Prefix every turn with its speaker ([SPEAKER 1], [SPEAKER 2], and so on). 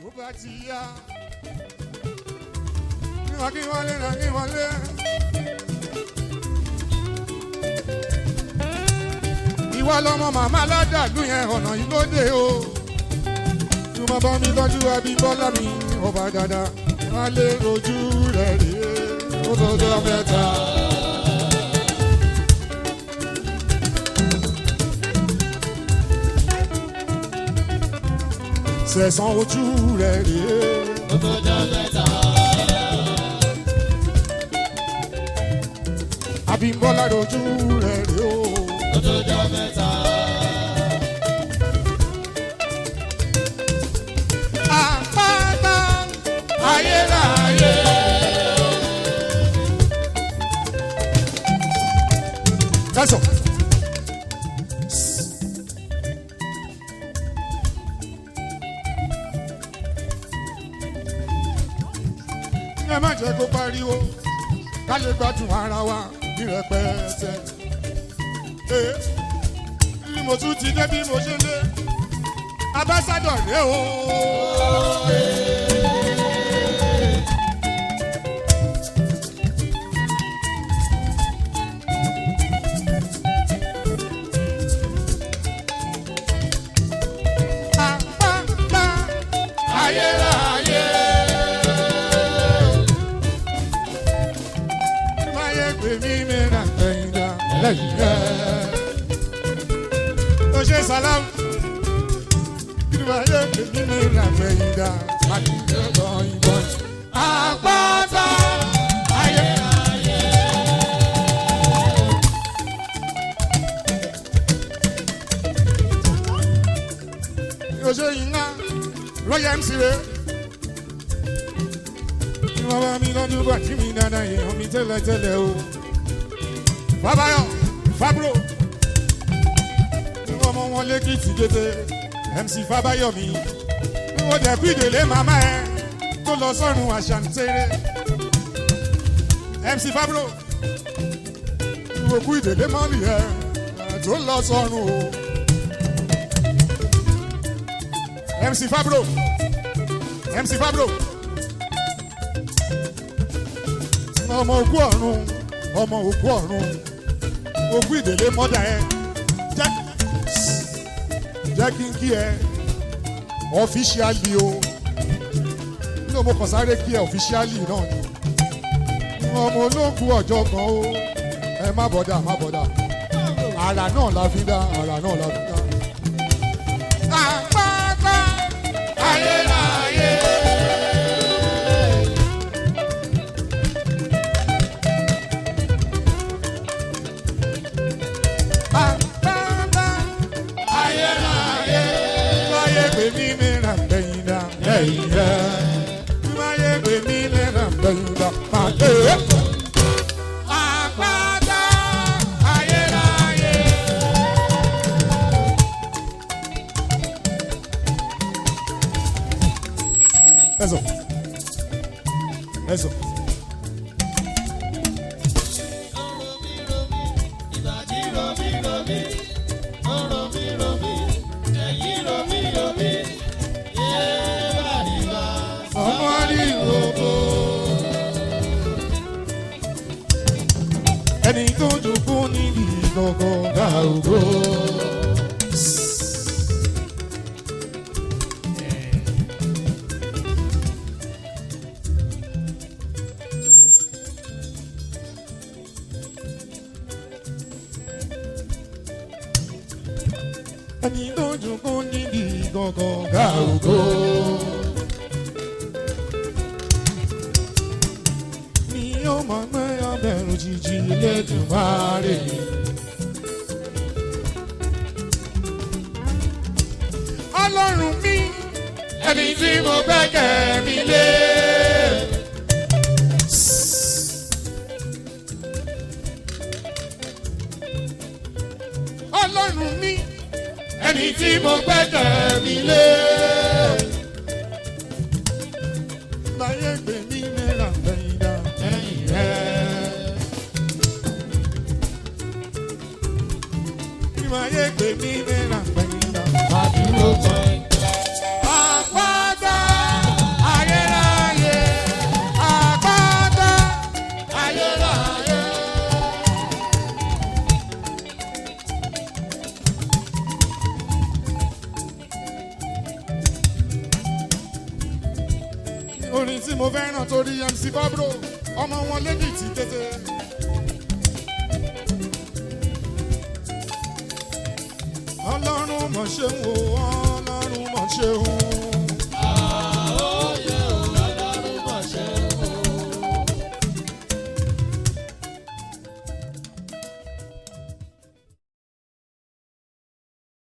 [SPEAKER 1] Tó bá ti yá. Kí wọlé náà kí wọlé. Ìwọ lọmọ màmá aládàlú yẹn ọ̀nà yìí ló dé o. Tí mo bá mi tọ́jú Abímbọ́lá mi, ọba dada, wá lè rojú rẹ̀ rèé, ó tọ́jọ́ mẹ́ta. Sẹ̀sán ojú rẹ̀ rèé.
[SPEAKER 2] Ó tọ́jọ́ mẹ́ta.
[SPEAKER 1] Abímbọ́lá rojú rẹ̀ rèé o.
[SPEAKER 2] Ó tọ́jọ́ mẹ́ta.
[SPEAKER 1] Àpáta ayérayé. Tẹ̀sán. Ẹ má jẹ́ kó pariwo ká lè gbádùn ara wa ní rẹpẹtẹ. Ee, bí mo tún ti dé bí mo ṣe dé, abásádọ̀ rèé o. Àpáta ayérayé. Máyé pè mí mìíràn gbẹ̀yìndà lẹ́yìn rẹ̀. Ó ṣe sàlám. Máyé pè mí mìíràn gbẹ̀yìndà lẹ́yìn rẹ̀. Àpáta ayérayé. Ó ṣe yìnyín lọ́yà MC rẹ̀. Bàbá mi lọ́dún bá tí mi dáadáa èèyàn mi tẹ́lẹ̀tẹ́lẹ̀ o. Fábáyọ̀ Fábúrò. Ọmọ wọn lẹ́kìtì kété MC Fábáyọ̀ mi. Wọ́n dẹ̀ kú ìdèlé màmá ẹ tó lọ sọ́run àṣàǹtẹ̀rẹ̀. MC Fábúrò. Òkú ìdèlé mọ́mì ẹ tó lọ sọ́run o. MC Fábúrò. MC Fábúrò. Ọmọ òkú ọ̀run, ọmọ òkú ọ̀run, òkú ìdèlé mọ́dà ẹ, jẹ́ kí n kí ẹ officially o. Ní mo kàn sáré kí ẹ officially náà ni. Ọmọ ológun ọjọ́ kan o, ẹ má bọ̀dà, má bọ̀dà, àrà náà la fi dá, àrà náà la fi dá. Àpáta ayérayé. Àpáta ayérayé. Máyé pè mí mìíràn gbẹ̀yìndà lẹ́yìn rẹ̀. Máyé pè mí mìíràn gbẹ̀yìndà máa gbé. Àpáta ayérayé. Ẹ̀sọ̀. Ẹ̀sọ̀.
[SPEAKER 2] Ìbàdí romi romi, ó romi romi, ẹ̀yìn romi romi, yé bàdìbà.
[SPEAKER 1] Ọmọ ní ìhòòhò. Ẹni tó jogún níbi ìgbọ̀ngàn ọ̀gá ògo. Ẹni tó jogún níbi ìgbọ̀ngàn ọ̀gá ògo. Ni ó máa gbé abẹ́rù jíjí lẹ́dùnmáre. Ọlọ́run mi, ẹni tí mo gbẹ́kẹ̀ mi lé. Ọlọ́run mi, ẹni tí mo gbẹ́kẹ̀ mi lé. Láyé gbè mí mẹ́ra gbẹ̀yìndà lẹ́yìn rẹ̀. Láyé gbè mí mẹ́ra gbẹ̀yìndà.
[SPEAKER 2] Àdúró kan.
[SPEAKER 1] Àpáta. tí mo fẹ́ràn torí MC Bobro ọmọ wọn lẹ́kìtì tètè. Ọlọ́run mọ̀ ṣeun o, Ọlọ́run mọ̀ ṣeun.